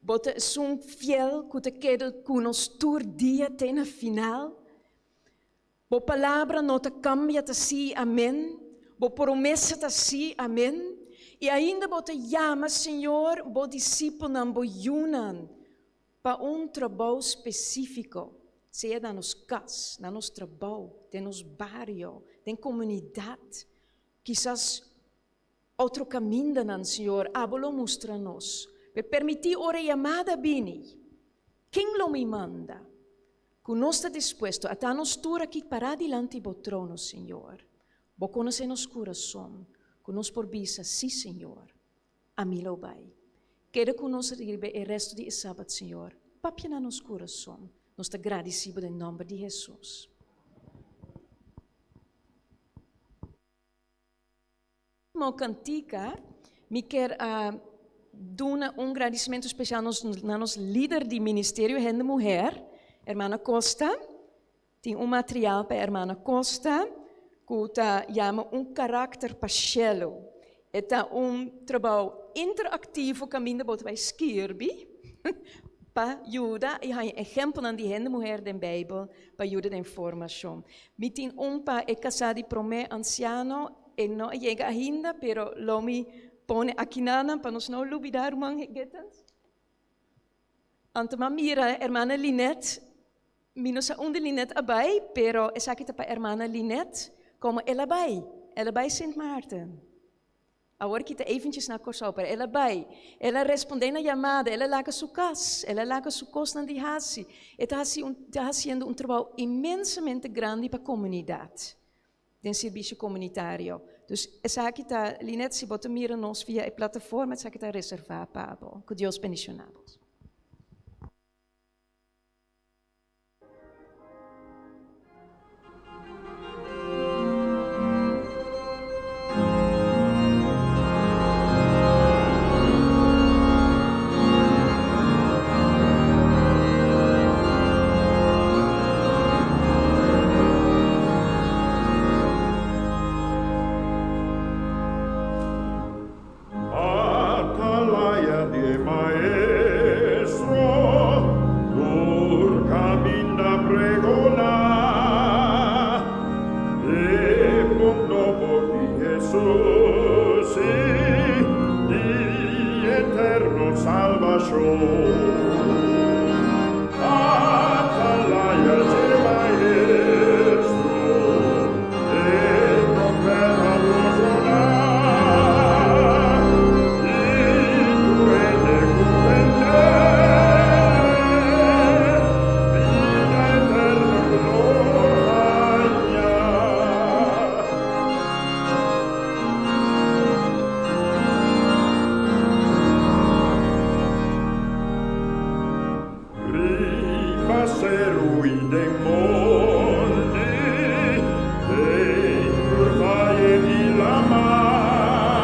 Bo ta esun fiel ku ta keda ku nos tur dia te na final. Bo palabra no ta kambia, ta sí i amén. Bo promesa ta sí, amén. I ainda Bo ta yama, Señor, Bo disipelnan, Bo yunan, Pa un trabou spesífiko, sea na nos kas, na nos trabou, den nos bario, den komunidat, kisas otro kamindanan, Señor, abo lo mustra nos. Pero permití ora e yamada bini, ken lo mi manda? Ku nos ta dispuesto, ata nos tur aki pará dilanti bo trono, Señor. Bo konosé nos kurason, ku nos por bisa, Sí, Señor. Ami lo bai. Keda ku nos riba e resto di e sabat, Señor. Papia na nos kurason. Nos ta gradisí bo den nòmber di Hesus. Último kantika, mi kier a duna un gradisimentu spesial nos na nos lider di ministerio hende muher, hermana Costa. Tin un material pa e hermana Costa ku ta yama Un karakter pa shelu. E ta un trabou interaktivo kaminda bo ta bai skirbi pa yuda i haña ehèmpelnan di hende muher den Beibel pa yuda den formashon. Mi tin un pa e kasá di promé ansiano, e no a yega ainda, pero lo mi pone akinanan pa nos no lubidá, ruman Gittens. Anto m'a mira hermana Lynette, mi no sa unda Lynette a bai, pero esaki ta pa hermana Lynette, como el a bai, el a bai Sint Maarten. Awor ki ta eventjes na Kòrsou, pero el a bai. El a respondé na yamada, el a laga su kas, el a laga su kosnan di hasi. E ta hasi un, ta hasiendo un trabou inmensamente grandi pa komunidat. Den sirbishi komunitario. Dus esaki ta, Linet, si bo ta mira nos via e plataforma, esaki ta reservá pa bo. Ku Dios bendishoná bo. Atalaya di e Maestro, tur caminda pregona e bon nobo di Jesus i di eterno salbacion. Atalaya dje Maestro, e trompeta lo zona, i tur hende ku tend'é, bida eterno lo haña. Riba seru i den mondi, den tur vaye i laman,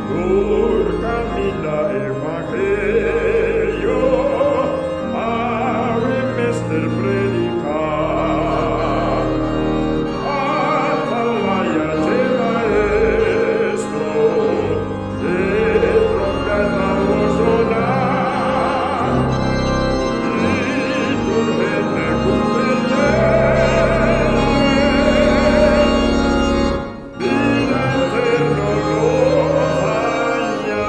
tur kaminda evangelio awe mester prediká. Atalaya dje Maestro, E trompeta lo zona, i tur hende ku tend'é, bida eterno lo haña.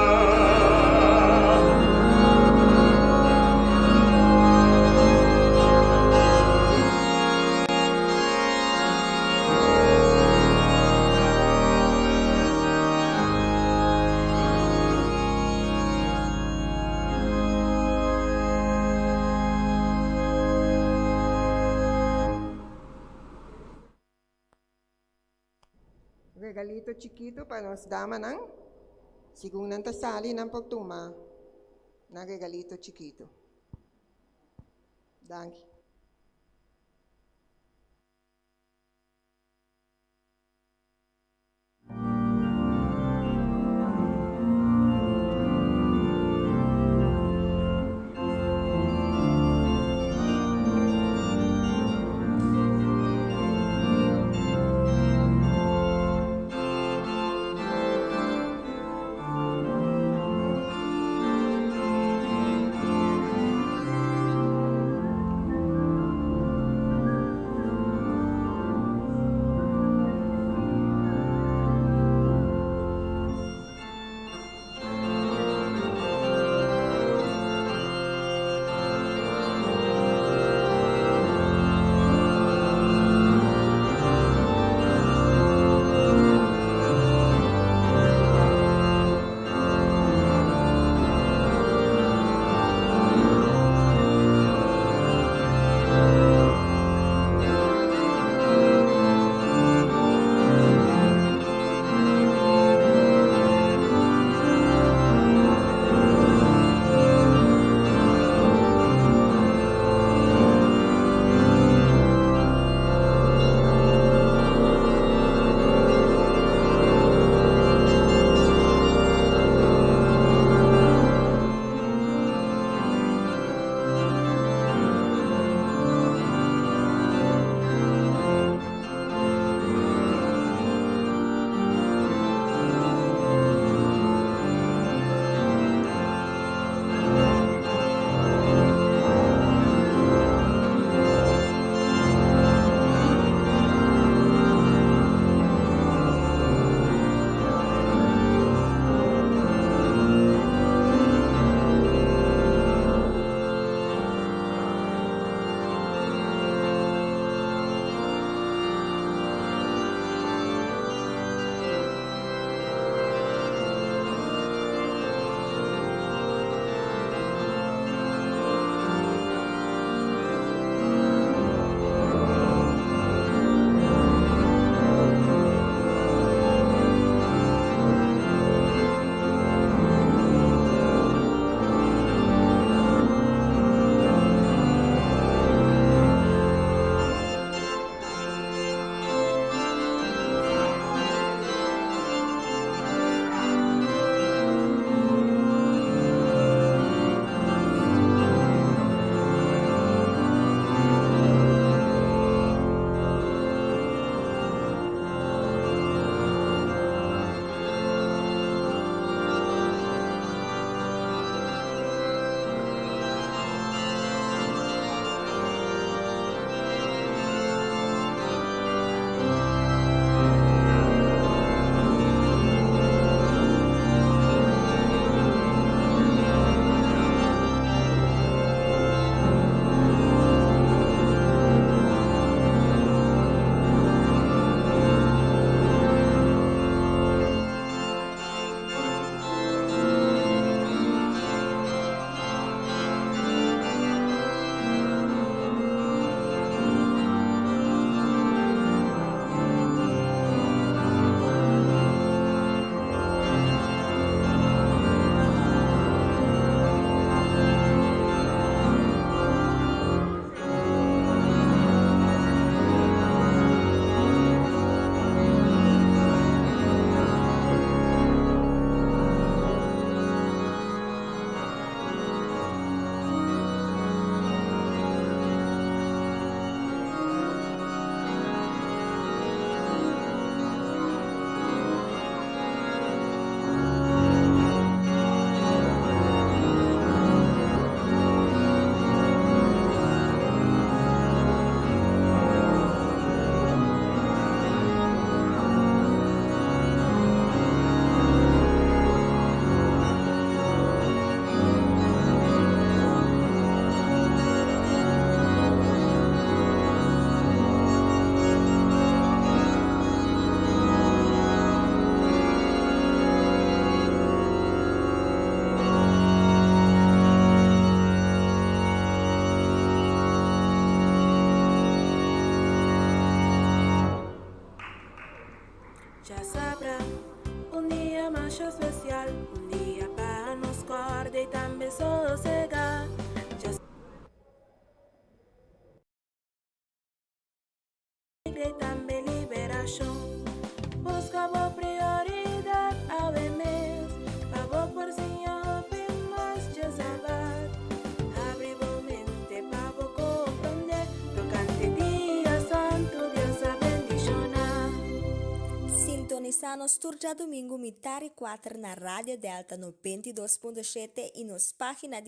Regalito chikito pa nos damanan, segun nan ta sali nan por tuma. Nan regalito chikito. Danki. Djasabra, un dia mas spesial, un dia pa nos kòrda i tambe. Sintonisá nos tur djadumingu mitar di 4 na Radio Delta 92.7 i nos página di.